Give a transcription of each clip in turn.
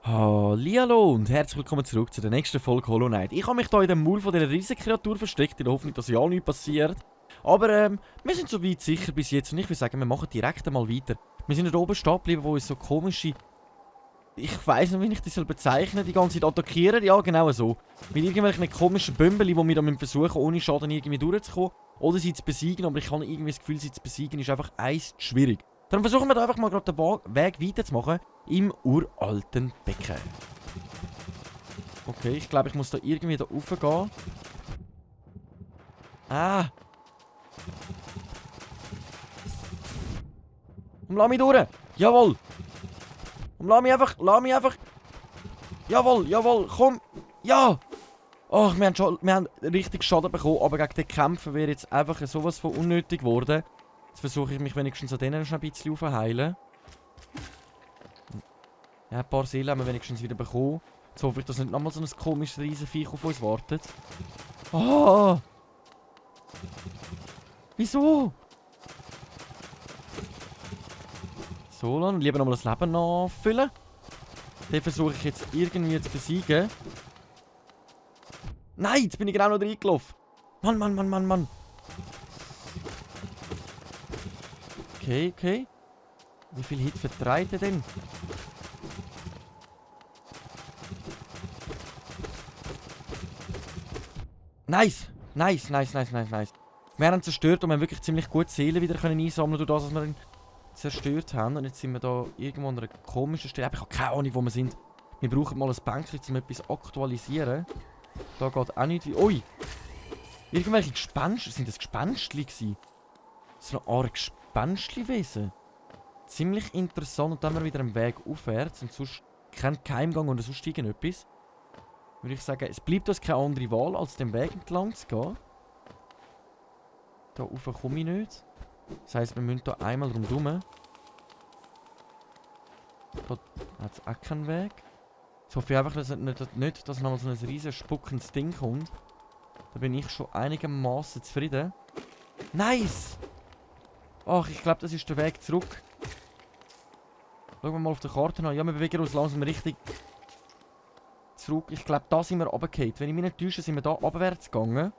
Hallihallo und herzlich willkommen zurück zu der nächsten Folge Hollow Knight. Ich habe mich hier in dem Maul von dieser Riesenkreatur versteckt, in der Hoffnung, dass ja nichts passiert. Aber wir sind soweit sicher bis jetzt und ich würde sagen, wir machen direkt einmal weiter. Wir sind da oben stehen geblieben, wo uns so komische... Ich weiss nicht, wie ich das bezeichnen soll, die ganze Zeit attackieren. Ja, genau so. Mit irgendwelchen komischen Bömbeli, die wir dann versuchen, ohne Schaden irgendwie durchzukommen. Oder sie zu besiegen, aber ich habe irgendwie das Gefühl, sie zu besiegen ist einfach eins zu schwierig. Dann versuchen wir da einfach mal gerade den Weg weiterzumachen im uralten Becken. Okay, ich glaube, ich muss da irgendwie da raufgehen. Ah! Und lass mich durch! Jawohl! Und lass mich einfach! Jawohl, jawohl, komm! Ja! Ach, wir haben richtig Schaden bekommen, aber gegen den Kämpfen wäre jetzt einfach sowas von unnötig geworden. Jetzt versuche ich mich wenigstens an denen schon ein bisschen aufzuheilen. Ja, ein paar Seelen haben wir wenigstens wieder bekommen. Jetzt hoffe ich, dass nicht nochmal so ein komisches Riesenviech auf uns wartet. Ah! Wieso? So, dann lieber nochmal das Leben nachfüllen. Den versuche ich jetzt irgendwie zu besiegen. Nein, jetzt bin ich genau noch reingelaufen. Mann. Okay. Wie viel Hit vertreibt er denn? Nice. Wir haben ihn zerstört und wir haben wirklich ziemlich gut Seelen wieder einsammeln durch das, was wir ihn zerstört haben. Und jetzt sind wir da irgendwo an einer komischen Stelle. Ich habe keine Ahnung, wo wir sind. Wir brauchen mal ein Bänkchen, um etwas aktualisieren. Da geht auch nicht wie... Ui! Irgendwelche Gespenster. Sind das Gespenstli gewesen? So eine Art Gespenstli-Wesen. Ziemlich interessant. Und dann haben wir wieder einen Weg aufwärts. Und sonst kein Keimgang oder sonst irgendetwas. Würde ich sagen, es bleibt uns keine andere Wahl, als den Weg entlang zu gehen. Da rauf komme ich nicht. Das heisst, wir müssen hier einmal rundherum. Da hat es auch keinen Weg. Ich hoffe einfach, dass nochmal so ein riesen spuckendes Ding kommt. Da bin ich schon einigermaßen zufrieden. Nice! Ach, ich glaube, das ist der Weg zurück. Schauen wir mal auf der Karte an. Ja, wir bewegen uns langsam richtig zurück. Ich glaube, da sind wir runtergefallen. Wenn ich mich nicht täusche, sind wir da abwärts gegangen.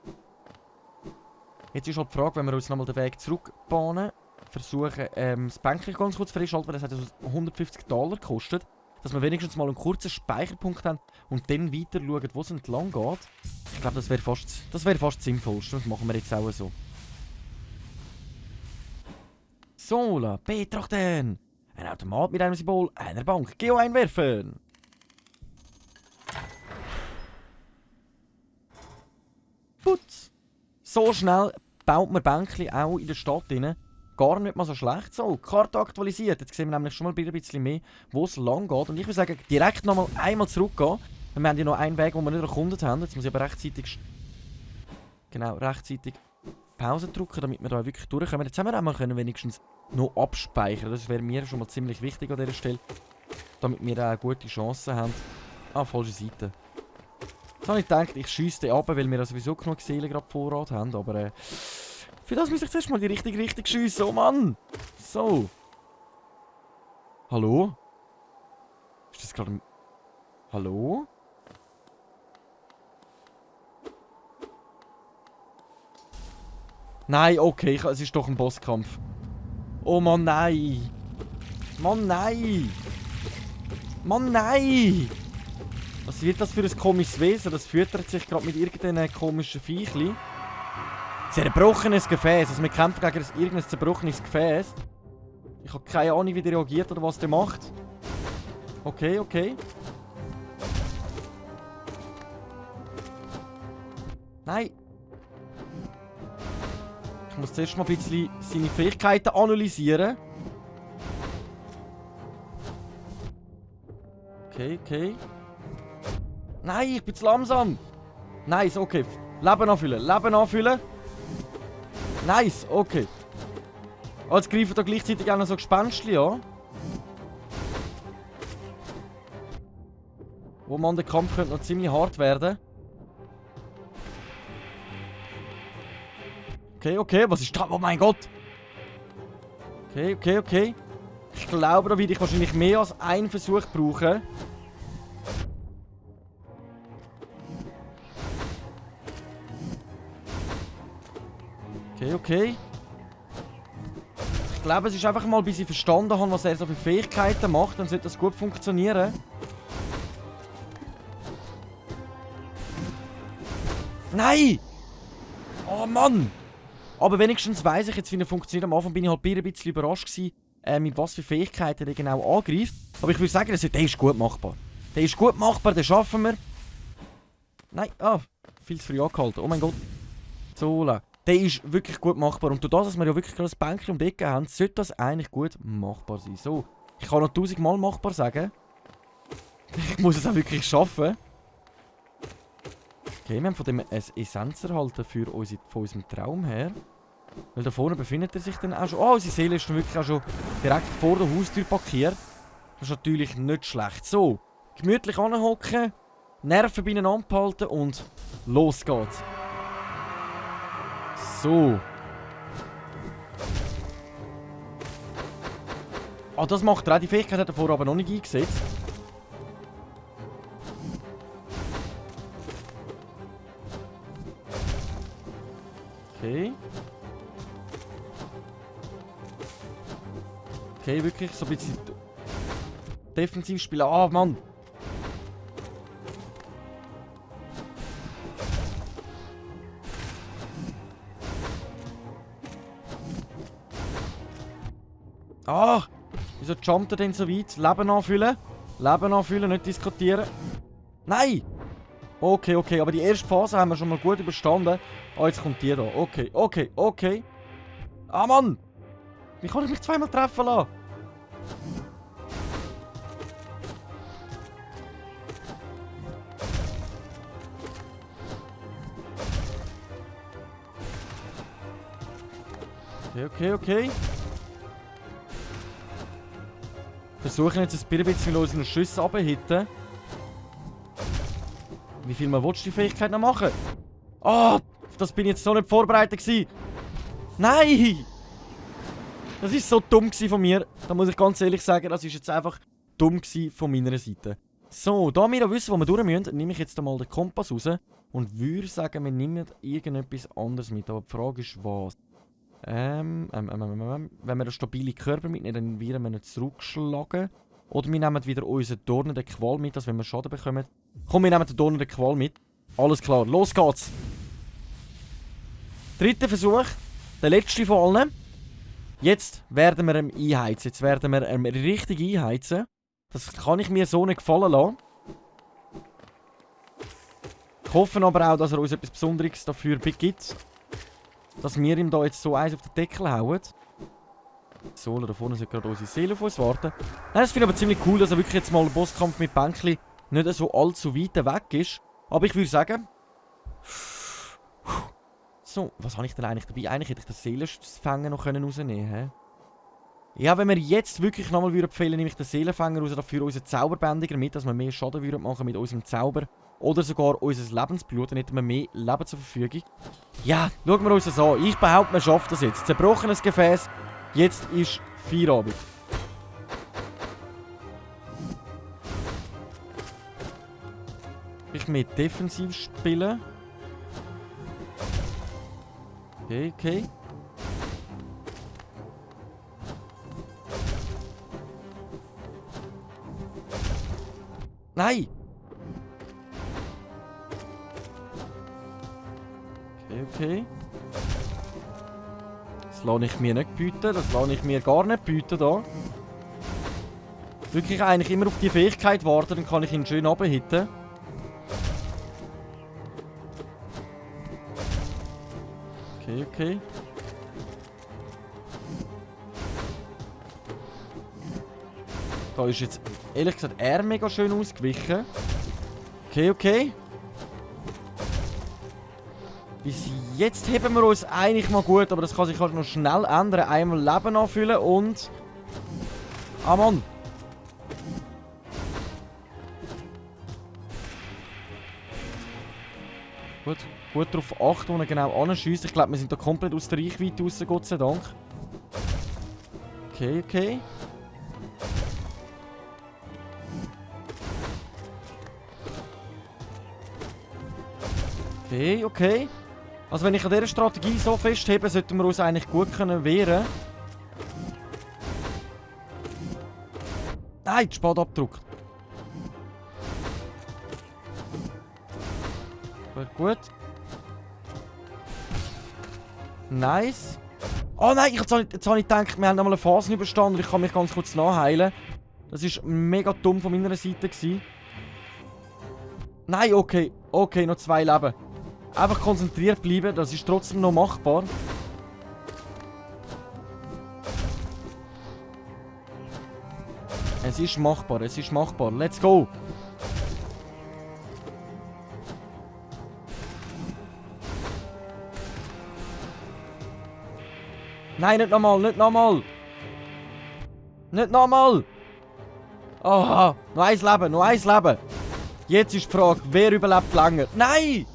Jetzt ist halt die Frage, wenn wir uns nochmal den Weg zurückbahnen, versuchen, das Bänkchen ganz kurz freischalten, weil das hat $150 gekostet. Dass wir wenigstens mal einen kurzen Speicherpunkt haben und dann weiter schauen, wo es entlang geht. Ich glaube, das wäre fast das Sinnvollste. Das machen wir jetzt auch so. Sola, betrachten! Ein Automat mit einem Symbol einer Bank. Geo einwerfen! Putz! So schnell baut man Bänkchen auch in der Stadt rein. Gar nicht mal so schlecht. So, Karte aktualisiert. Jetzt sehen wir nämlich schon mal ein bisschen mehr, wo es lang geht. Und ich würde sagen, direkt nochmal einmal zurückgehen. Wir haben ja noch einen Weg, den wir nicht erkundet haben. Jetzt muss ich aber rechtzeitig Pause drücken, damit wir da wirklich durchkommen. Jetzt haben wir auch mal wenigstens noch abspeichern. Das wäre mir schon mal ziemlich wichtig an dieser Stelle. Damit wir auch gute Chancen haben. Ah, falsche Seite. Jetzt habe ich gedacht, ich schiesse den ab, weil wir sowieso genug Seelen gerade Vorrat haben. Aber für das muss ich zuerst mal die richtig schiessen. Oh Mann! So. Hallo? Ist das gerade... Hallo? Nein, okay, es ist doch ein Bosskampf. Oh Mann, nein! Mann, nein! Mann, nein! Was wird das für ein komisches Wesen? Das füttert sich gerade mit irgendeinem komischen Viechli. Zerbrochenes Gefäß. Also wir kämpfen gegen irgendein zerbrochenes Gefäß. Ich habe keine Ahnung, wie der reagiert oder was der macht. Okay. Nein. Ich muss zuerst mal ein bisschen seine Fähigkeiten analysieren. Okay. Nein, ich bin zu langsam. Nice, okay. Leben anfüllen. Nice, okay. Oh, jetzt greifen da gleichzeitig auch noch so Gespenstchen an. Oh Mann, der Kampf könnte noch ziemlich hart werden. Okay, okay, was ist da? Oh mein Gott! Okay, okay, okay. Ich glaube, da werde ich wahrscheinlich mehr als einen Versuch brauchen. Okay, okay. Ich glaube, es ist einfach mal, bis ich verstanden habe, was er so für Fähigkeiten macht, dann sollte das gut funktionieren. Nein! Oh Mann! Aber wenigstens weiss ich jetzt, wie er funktioniert. Am Anfang bin ich halt ein bisschen überrascht gewesen, mit was für Fähigkeiten er genau angreift. Aber ich würde sagen, der ist gut machbar. Der ist gut machbar, den schaffen wir. Nein, viel zu früh angehalten. Oh mein Gott. Zola. Der ist wirklich gut machbar. Und durch das, dass wir ja wirklich gerade das Bänkchen um die Ecke haben, sollte das eigentlich gut machbar sein. So, ich kann noch 1000-mal machbar sagen. Ich muss es auch wirklich schaffen. Okay, wir haben von dem eine Essenz erhalten für von unserem Traum her. Weil da vorne befindet er sich dann auch schon. Oh, unsere Seele ist dann wirklich auch schon direkt vor der Haustür parkiert. Das ist natürlich nicht schlecht. So, gemütlich anhocken, Nerven beieinander behalten und los geht's. So. Ah, das macht er auch. Die Fähigkeit hat er vorher aber noch nicht eingesetzt. Okay. Okay, wirklich so ein bisschen defensiv spielen. Ah, Mann. Ah, wieso jumpt er denn so weit? Leben anfüllen. Leben anfüllen, nicht diskutieren. Nein! Okay, okay, aber die erste Phase haben wir schon mal gut überstanden. Ah, jetzt kommt die da. Okay, okay, okay. Ah, Mann! Wie kann ich mich zweimal treffen lassen? Okay, okay, okay. Versuchen jetzt ein bisschen unseren Schuss abzuhitten. Wie viel man willst du die Fähigkeit noch machen? Ah, auf das bin ich jetzt so nicht vorbereitet gewesen. Nein! Das ist so dumm von mir. Da muss ich ganz ehrlich sagen, das ist jetzt einfach dumm von meiner Seite. So, da wir ja wissen, wo wir durch müssen, nehme ich jetzt mal den Kompass raus und würde sagen, wir nehmen irgendetwas anderes mit. Aber die Frage ist, was? Wenn wir einen stabilen Körper mitnehmen, dann werden wir nicht zurückschlagen. Oder wir nehmen wieder unseren dornenden Qual mit, dass wenn wir Schaden bekommen. Komm, wir nehmen den dornenden Qual mit. Alles klar, los geht's. Dritter Versuch. Der letzte von allen. Jetzt werden wir ihn einheizen. Jetzt werden wir ihn richtig einheizen. Das kann ich mir so nicht gefallen lassen. Ich hoffe aber auch, dass er uns etwas Besonderes dafür begibt. Dass wir ihm da jetzt so eins auf den Deckel hauen. So, da vorne sollte gerade unsere Seele auf uns warten. Nein, das finde ich aber ziemlich cool, dass er wirklich jetzt mal ein Bosskampf mit Bänkli nicht so allzu weit weg ist. Aber ich würde sagen... So, was habe ich denn eigentlich dabei? Eigentlich hätte ich das Seelenfänger noch rausnehmen können. Ja, wenn wir jetzt wirklich nochmal empfehlen, nehme ich den Seelenfänger raus für unseren Zauberbändiger mit, dass wir mehr Schaden machen mit unserem Zauber. Oder sogar unser Lebensblut, dann hätten wir mehr Leben zur Verfügung. Ja, schauen wir uns das an. Ich behaupte, man schafft das jetzt. Zerbrochenes Gefäß. Jetzt ist Feierabend. Ich mehr defensiv spielen. Okay, okay. Nein! Okay, okay. Das lasse ich mir nicht bieten. Das lasse ich mir gar nicht bieten da. Wirklich eigentlich immer auf die Fähigkeit warten, dann kann ich ihn schön runterhitten. Okay, okay. Da ist jetzt, ehrlich gesagt, er mega schön ausgewichen. Okay, okay. Bis jetzt heben wir uns eigentlich mal gut, aber das kann sich halt noch schnell ändern. Einmal Leben anfüllen und... Ah, Mann. Gut, gut darauf achten, wo er genau anschießt. Ich glaube, wir sind da komplett aus der Reichweite raus, Gott sei Dank. Okay, okay. Okay, okay. Also wenn ich an dieser Strategie so festhebe, sollten wir uns eigentlich gut können wehren. Nein, die Spade abgedrückt. Gut, gut. Nice. Oh nein, jetzt habe ich gedacht, wir haben nochmal eine Phase überstanden und ich kann mich ganz kurz nachheilen. Das war mega dumm von meiner Seite gewesen. Nein, okay. Okay, noch 2 Leben. Einfach konzentriert bleiben, das ist trotzdem noch machbar. Es ist machbar, es ist machbar. Let's go! Nein, nicht nochmal, nicht nochmal! Nicht nochmal! Aha, noch 1 Leben, noch 1 Leben! Jetzt ist die Frage, wer überlebt länger? Nein!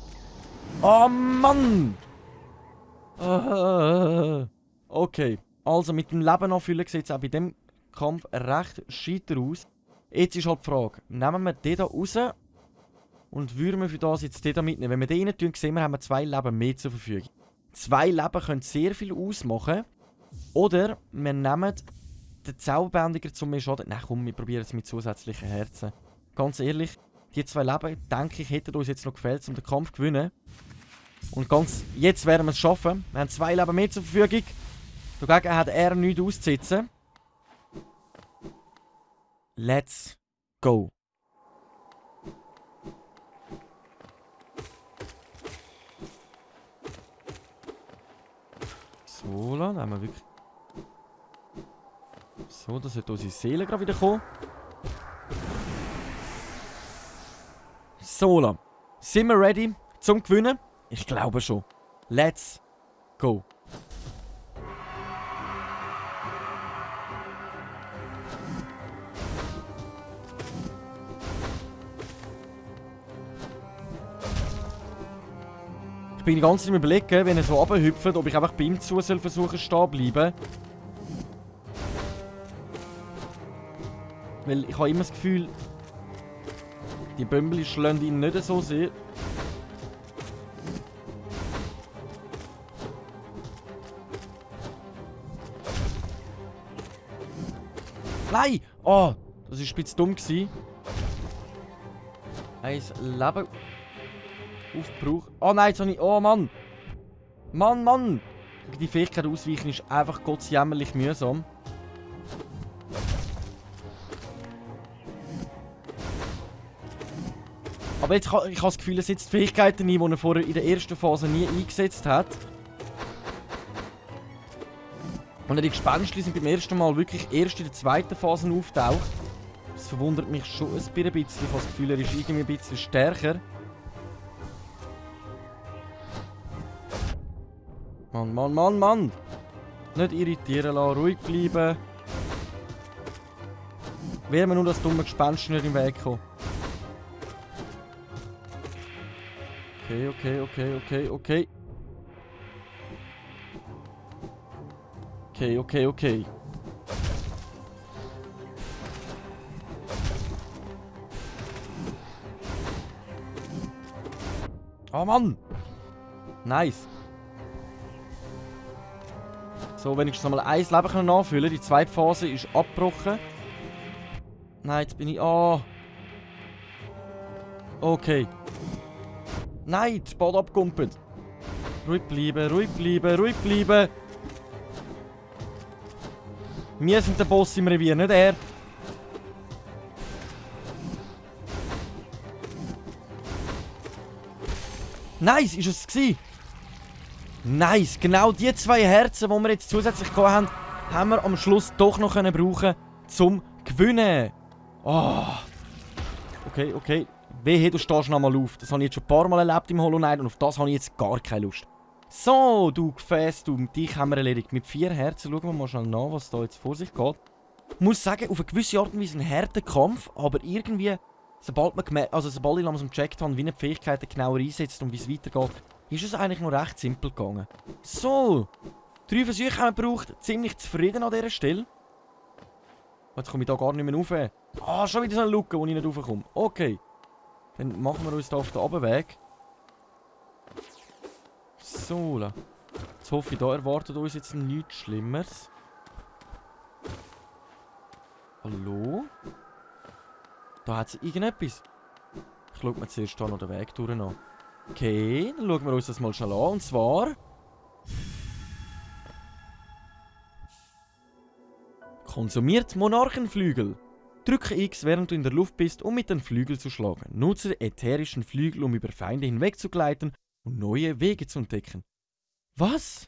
Oh Mann! Okay, also mit dem Leben anfüllen sieht es auch bei dem Kampf recht scheiter aus. Jetzt ist halt die Frage, nehmen wir den hier raus und würden wir für das jetzt den hier mitnehmen? Wenn wir den rein tun, sehen wir, haben wir 2 Leben mehr zur Verfügung. 2 Leben können sehr viel ausmachen. Oder wir nehmen den Zauberbändiger zum mehr Schaden. Nein, komm, wir probieren es mit zusätzlichen Herzen. Ganz ehrlich, die 2 Leben, denke ich, hätten uns jetzt noch gefällt, um den Kampf zu gewinnen. Und jetzt werden wir es schaffen. Wir haben 2 Leben mehr zur Verfügung. Dagegen hat er nichts auszusetzen. Let's go. So, dann haben wir wirklich... So, da sollte unsere Seele gerade wieder kommen. So, dann. Sind wir ready zum Gewinnen? Ich glaube schon. Let's go. Ich bin die ganze Zeit am Überlegen, wenn er so runterhüpft, ob ich einfach bei ihm zu soll versuchen stehen bleiben. Weil ich habe immer das Gefühl, die Bömbeli schlagen ihn nicht so sehr. Nein! Oh, das war ein bisschen dumm gewesen. 1 Leben aufgebraucht. Oh nein, jetzt habe ich... Oh Mann! Mann, Mann! Die Fähigkeit ausweichen ist einfach gottsjämmerlich mühsam. Aber jetzt ich habe das Gefühl, er setzt Fähigkeiten ein, die er vorher in der ersten Phase nie eingesetzt hat. Und die Gespenster sind beim ersten Mal wirklich erst in der zweiten Phase auftaucht. Das verwundert mich schon ein bisschen. Ich habe das Gefühl, er ist irgendwie ein bisschen stärker. Mann, Mann, Mann, Mann! Nicht irritieren lassen, ruhig bleiben. Wäre mir nur das dumme Gespenst nicht im Weg kommen. Okay, okay, okay, okay, okay. Okay, okay, okay. Oh Mann! Nice. So, wenigstens nochmal 1 Leben nachfüllen. Die zweite Phase ist abgebrochen. Nein, jetzt bin ich... Oh. Okay. Nein, die Spade abgumpelt. Ruhig bleiben, ruhig bleiben, ruhig bleiben. Wir sind der Boss im Revier, nicht er. Nice, ist es gewesen. Nice, genau die 2 Herzen, die wir jetzt zusätzlich hatten, haben wir am Schluss doch noch brauchen zum Gewinnen. Oh. Okay, okay. Wehe, du stehst noch mal auf. Das habe ich jetzt schon ein paar Mal erlebt im Hollow Knight und auf das habe ich jetzt gar keine Lust. So, du Gefäß, dich haben wir erledigt. Mit 4 Herzen schauen wir mal schnell nach, was da jetzt vor sich geht. Ich muss sagen, auf eine gewisse Art und Weise ein harter Kampf, aber irgendwie sobald ich langsam gecheckt habe, wie ich die Fähigkeiten genauer einsetzt und wie es weitergeht, ist es eigentlich noch recht simpel gegangen. So, 3 Versuche haben wir gebraucht, ziemlich zufrieden an dieser Stelle. Jetzt komme ich da gar nicht mehr rauf. Ah, schon wieder so eine Lücke, wo ich nicht raufkomme. Okay. Dann machen wir uns da auf den Abweg. So. Jetzt hoffe ich, da erwartet uns jetzt nichts Schlimmeres. Hallo? Da hat es irgendetwas. Ich schaue mir zuerst hier noch den Weg durch an. Okay, dann schauen wir uns das mal schnell an. Und zwar... Konsumiert Monarchenflügel. Drücke X, während du in der Luft bist, um mit den Flügeln zu schlagen. Nutze ätherischen Flügel, um über Feinde hinwegzugleiten und neue Wege zu entdecken. Was?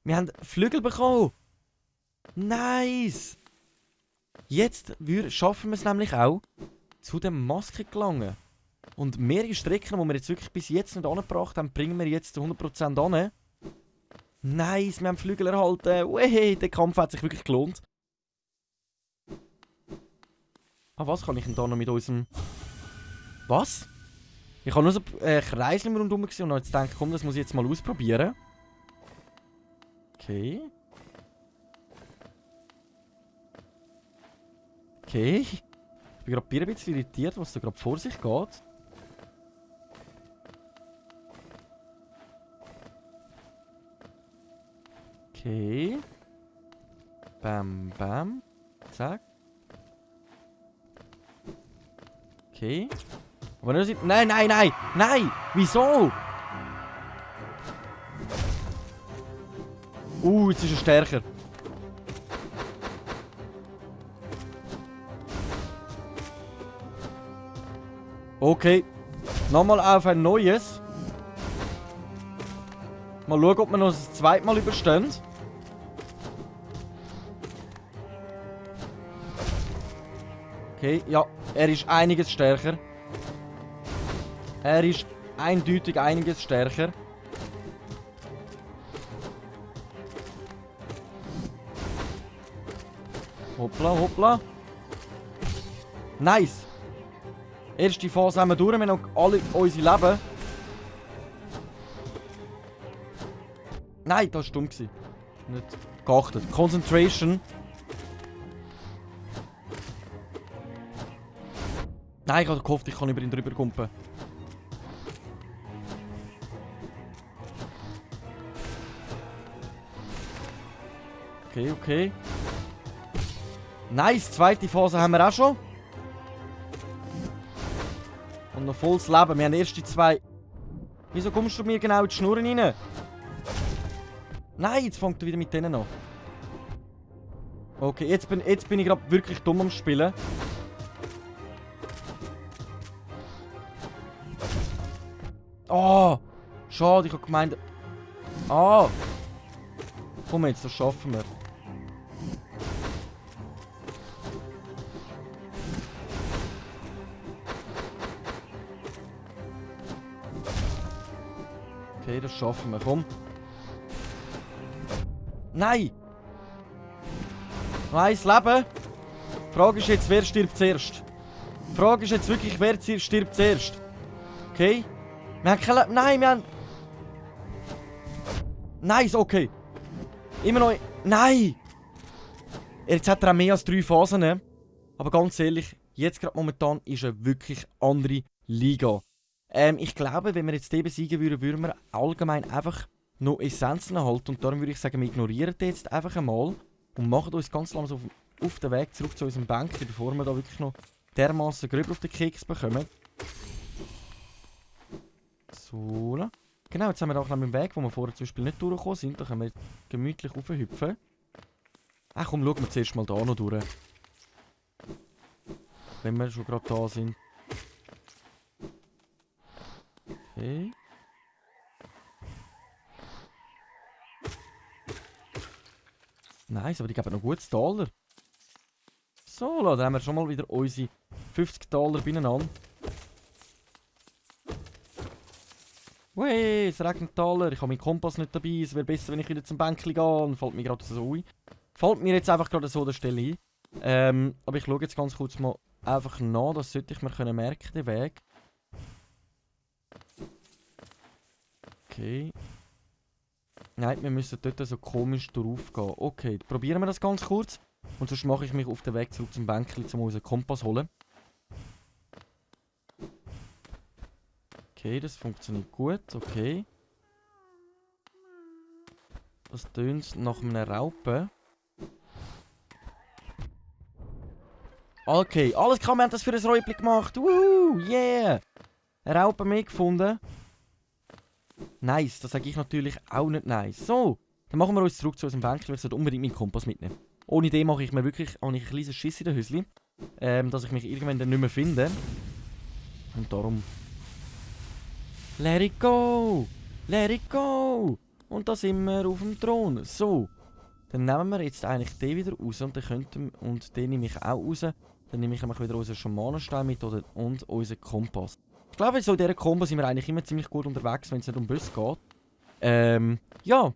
Wir haben Flügel bekommen. Nice. Jetzt schaffen wir es nämlich auch, zu der Maske gelangen. Und mehrere Strecken, die wir jetzt wirklich bis jetzt nicht angebracht haben, bringen wir jetzt zu 100% an. Nice, wir haben Flügel erhalten. Wehe, der Kampf hat sich wirklich gelohnt. Ah, was kann ich denn da noch mit unserem... Was? Ich habe nur so Kreisel rundherum gesehen und habe jetzt gedacht, komm, das muss ich jetzt mal ausprobieren. Okay. Okay. Ich bin gerade ein bisschen irritiert, was da gerade vor sich geht. Okay. Bam, bam. Zack. Okay. Aber nicht... Nein, nein, nein! Nein! Wieso? Jetzt ist er stärker. Okay. Nochmal auf ein neues. Mal schauen, ob wir noch das zweite Mal überstehen. Okay, ja. Er ist einiges stärker. Er ist eindeutig einiges stärker. Hoppla, hoppla. Nice. Erste Phase haben wir durch. Wir haben noch alle unsere Leben. Nein, das war dumm. Nicht geachtet. Concentration. Nein, ich hatte gehofft, ich kann über ihn drüber kumpen. Okay, okay. Nice, zweite Phase haben wir auch schon. Und noch volles Leben. Wir haben erst die 2. Wieso kommst du mir genau in die Schnurren rein? Nein, jetzt fängt er wieder mit denen an. Okay, jetzt bin ich gerade wirklich dumm am Spielen. Oh, schade, ich habe gemeint... Ah! Komm jetzt, das schaffen wir. Okay, das schaffen wir, komm. Nein! Nice Leben. Die Frage ist jetzt, wer stirbt zuerst? Die Frage ist jetzt wirklich, wer stirbt zuerst? Okay? Wir haben keine... Nein, wir haben... Nice, okay. Immer noch... Nein! Jetzt hat er auch mehr als 3 Phasen. Ne? Aber ganz ehrlich, jetzt gerade momentan ist er wirklich andere Liga. Ich glaube, wenn wir jetzt den besiegen würden, würden wir allgemein einfach noch Essenzen erhalten. Und darum würde ich sagen, wir ignorieren den jetzt einfach einmal. Und machen uns ganz langsam auf den Weg zurück zu unserem Bänkchen, bevor wir da wirklich noch dermaßen gröber auf den Keks bekommen. So. Genau, jetzt haben wir auch noch einen Weg, wo wir vorher zum Beispiel nicht durchgekommen sind. Da können wir gemütlich raufhüpfen. Ach komm, schauen wir zuerst mal da noch durch. Wenn wir schon gerade da sind. Okay. Nice, aber die geben noch gutes Dollar. So, dann haben wir schon mal wieder unsere 50 Dollar beieinander. Wey, es regnet Dollar. Ich habe meinen Kompass nicht dabei. Es wäre besser, wenn ich wieder zum Bänkchen gehe. Und fällt mir gerade so ein. Fällt mir jetzt einfach gerade so an der Stelle ein. Aber ich schaue jetzt ganz kurz mal einfach nach. Das sollte ich mir können merken, den Weg. Okay. Nein, wir müssen dort so komisch drauf gehen. Okay, probieren wir das ganz kurz. Und sonst mache ich mich auf den Weg zurück zum Bänkchen, um unseren Kompass zu holen. Okay, das funktioniert gut. Okay. Das tönt nach einem Raupen. Okay, alles klar, wir haben das für ein Räubli gemacht. Woohoo, yeah! Ein Raupen mehr gefunden. Nice, das sage ich natürlich auch nicht nice. So, dann machen wir uns zurück zu unserem Bänkchen. Ich sollte unbedingt meinen Kompass mitnehmen. Ohne den mache ich mir wirklich ein kleines Schiss in den Hüsli. Dass ich mich irgendwann dann nicht mehr finde. Und darum... Let it go! Let it go! Und da sind wir auf dem Thron. So, dann nehmen wir jetzt eigentlich den wieder raus und den nehme ich auch raus. Dann nehme ich wieder unseren Schamanenstein mit und unseren Kompass. Ich glaube, so in dieser Kombo sind wir eigentlich immer ziemlich gut unterwegs, wenn es nicht um Bus geht. Ja.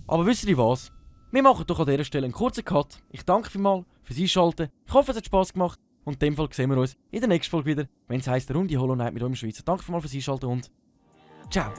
Aber wisst ihr was? Wir machen doch an dieser Stelle einen kurzen Cut. Ich danke vielmals fürs Einschalten. Ich hoffe, es hat Spass gemacht. Und in dem Fall sehen wir uns in der nächsten Folge wieder, wenn es heisst, der Runde Hollow Knight mit eurem Schweizer. Danke vielmals fürs Einschalten und ciao.